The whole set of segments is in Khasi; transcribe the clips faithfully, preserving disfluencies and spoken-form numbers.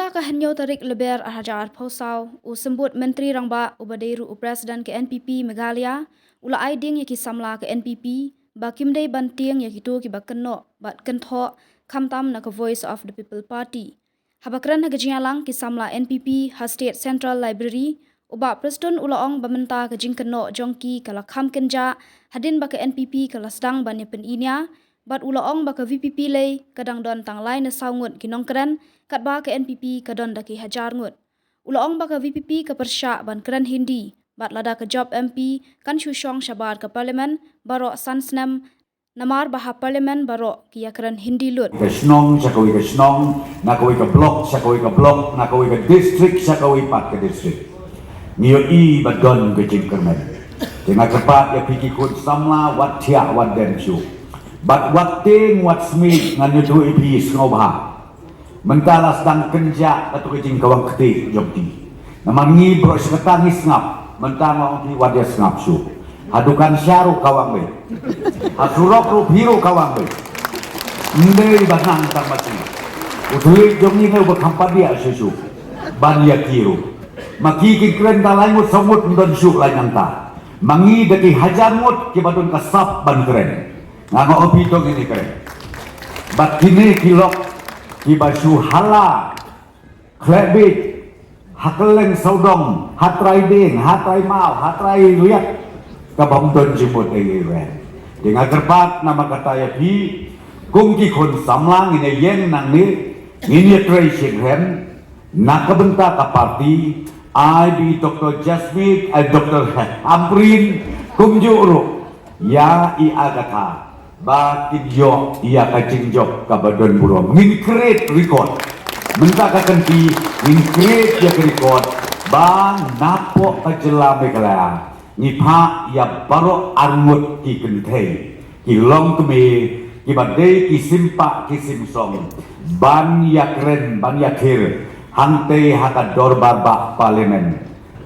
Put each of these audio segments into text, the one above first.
Ka hynñiew tarik Lber ar hajar arphew saw, u Symbud Myntri Rangbah uba dei ruh u President ka N P P Meghalaya, u la ai ding ïa ki samla ka N P P ba kim dei ban tieng ïa kito kiba kynnoh bad kynthoh, khamtam na ka Voice of the People Party. Haba kren ha ka jingïalang ki samla N P P ha State Central Library, u Bah Prestone u la ong ba mynta ka jingkynnoh jong ki ka la kham kynjah, hadien ba ka N P P ka la sdang ban ïa pyni nia, bad u la ong ba ka V P P lei ka dang don tang lai na saw ngut ki nongkren, katba ka N P P ka don da ki hajar ngut. U la ong ba ka V P P ka pyrshah ban kren Hindi, bad lada ka jop M P kan shu shong shabar ka Parliament baroh san snem, namar ba ha Parliament baroh ki ïa kren Hindi lut. Ka shnong sha kawei ka shnong, na kawei ka block sha kawei ka block, na kawei ka district sha kawei pat ka district. Ngi ïohi ba don ka jingkyrmen. Te nga kyrpad ïa phi ki khun samla, wat thiah wat dem shuh. Bad wat tieng wat smiej, ngan ïathuh ïa phi, sngewbha. Mynta la sdang kynjah kato ka jingkawang kti jong phi. Namar ngi baroh shi katta ngi sngap, mynta nga ong phi wat ïa sngap shuh. Ha dukan sha ruh kawang beit. Ha surok ruh phi ruh kawang beit. Ym dei ba nang tang ma ki. U thylliej jong ngi ne uba kham padiah shuh shuh ban ïa ki ruh. Ma ki ki kren da lai ngut saw ngut, ym don shuh lai nangta. Ma ngi da ki hajar ngut kiba don ka sap ban kren. Nga nga ong phi to ngin ïa kren. Bad kine ki lok kiba shu hala khleh bieit ha kylleng sawdong, ha trai dieng, ha trai maw, ha trai riat, ka bym don jingmut ei ei ruh. Te nga kyrpad namar kata ïa phi, kum ki khun samla ngin ïa ïeng nangne, ngin ïa trei shitrhem na ka bynta ka party, ai ba i Doctor Jasmine, ai Doctor Ampareen, kumjuh ruh ïa i Agatha, ba kin ïoh ïa ka jingjop kaba don burom. Ngin create record. Mynta ka kynti ngin create ïa ka record ba napoh ka jylla Meghalaya ngi phah ïa baroh arngut ki kynthei, ki longkmie, kiba dei ki sim pah ki sim song, ban ïa kren, ban ïa khir hangtei ha ka dorbar bah Parliament.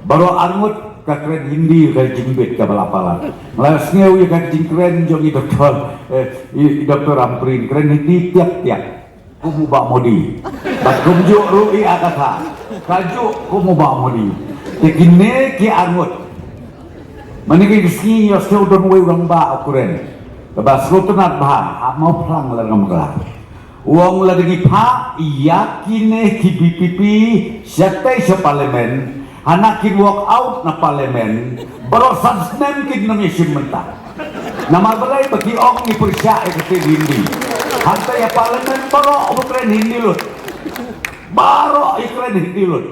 Baroh arngut ka kren Hindi ka jingbit kaba la palat. Nga la sngew ïa ka jingkren jong i Doctor, eh, i, i Doctor Ampareen, kren Hindi tiak tiak. Kum u Bah Modi. Bad kumjuh ruh i Agatha, kajuh kum u Bah Modi. Te kine ki arngut, mynne ki sngi ïohsngew don uwei u rangbah u kren, kaba sngewtynnat bha, ha Mawphlang la ngam kla. U ong lada ngi phah ïa kine ki V P P shatei sha Parliament, hana kin walk out na Parliament, baroh san snem kin nym ïashim bynta. Namar balei? Ba ki ong ngi pyrshah ïa ka ktien Hindi. Hangta ïa Parliament baroh u kren Hindi lut. Baroh i kren Hindi lut.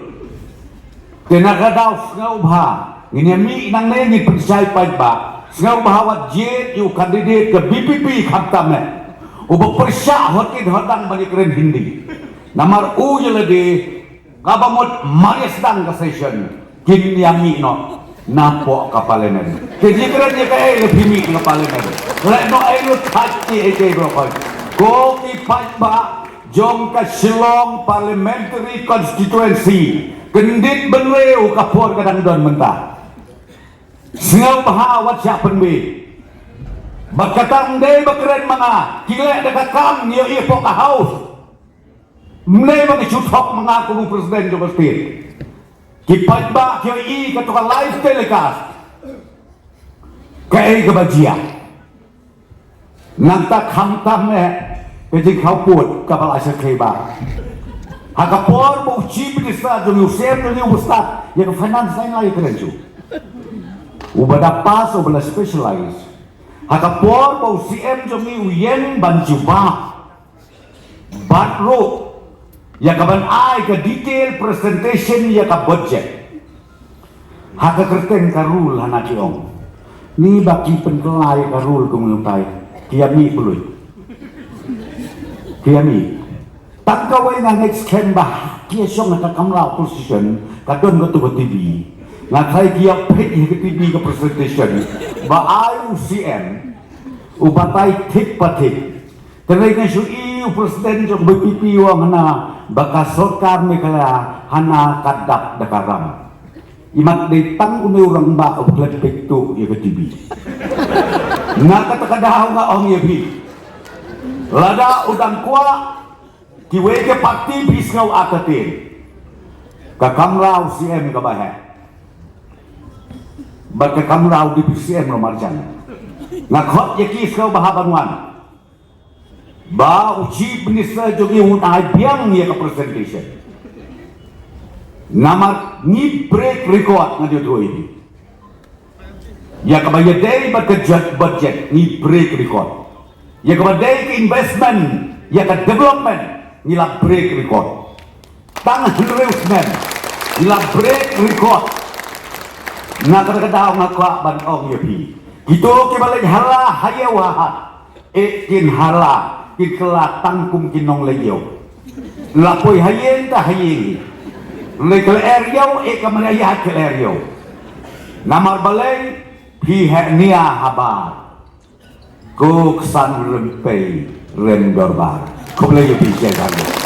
Te na ka daw sngewbha ngin ïa mih nangne, ngin pynshai paidbah. Sngewbha wat jied ïa u candidate ka V P P khamtam eh, uba pyrshah hot ïa hot dang ban ïa kren Hindi. Namar u ïa lade, kaba mut mar ïa sdang ka session, kin ïa mih noh napoh ka Parliament. Te ïa kren ïa kaei lada phi mih na Parliament? Leh noh ei lut, thait ei ei baroh khoit. Ko ki paidbah jong ka Shillong Parliamentary Constituency, kyndit bynriew ka por ka dang don mynta. Sngewbha wat shah pynbeit. Ba kata ym dei ba kren ma nga, ki leh da ka kam, ngi ïohi hapoh ka House. Ym dei ba ngi shu thok ma nga kum u President jong ka state. Ki paidbah ki ïohi kato ka live telecast. Kaei kaba jia? Nangta khamtam eh ka jingkhawpud kaba la shyrkhei bha. Ha ka por ba u Chief Minister jong ngi, u C M jong ngi uba stad, ïa ka finance nang la ïakren shuh. Uba da pass, uba la specialize. Ha ka por ba u C M jong ngi u ïeng ban jubab bad ruh ïa ka ban ai ka detail presentation ïa ka budget. Ha ka kyrteng ka rule hana ki ong. Ni ba ki pynkylla ïa ka rule kumno tai. Ki ïa mih pynlut. Ki ïa mih. Tang kawei nga ngeit skhem ba ki ïa shong ha ka kamra opposition, ka don kato ka T V. Nga tharai ki ïa peit ïa ka T V ka presentation ba ai u C M u batai thik pa thik. Te nga shu i u president jong VPP u ong hana ba ka sorkar Meghalaya hana ka dap da ka ram. Imat dei tang une u rangbah u klet peit tuh ïa ka TV. Nga kata ka daw nga ong ïa phi, lada u dang kwah kiwei ki party phi sngew artatien, Ka kamra u C M kaba heh bad ka kamra u Deputy C M ruh marjan. Nga khot ïa ki shuh ba hap ban wan. Ba u Chief Minister jong ngi un ai biang ïa ka presentation. Namar ngi break record, nga ju ïathuh ïa phi. Ïa kaba ïadei bad ka jot budget ngi break record. Ïa kaba dei ka investment, ïa ka development ngi la break record. Tang hynriew snem ngi la break record. Na kata ka daw nga kwah ban ong ïa phi, kito kiba leit hala ha ïew ha hat, eh, kin hala, kin kylla tang kum ki nongleit ïew. La poi ha ïing ta ha ïing. Leit kylla er ïew, eh, ka mane ïa kylla er ïew. Namar balei? Phi heh nia habar. Ko ksan rympei rem dorbar. Khublei ïa phi, jai jai.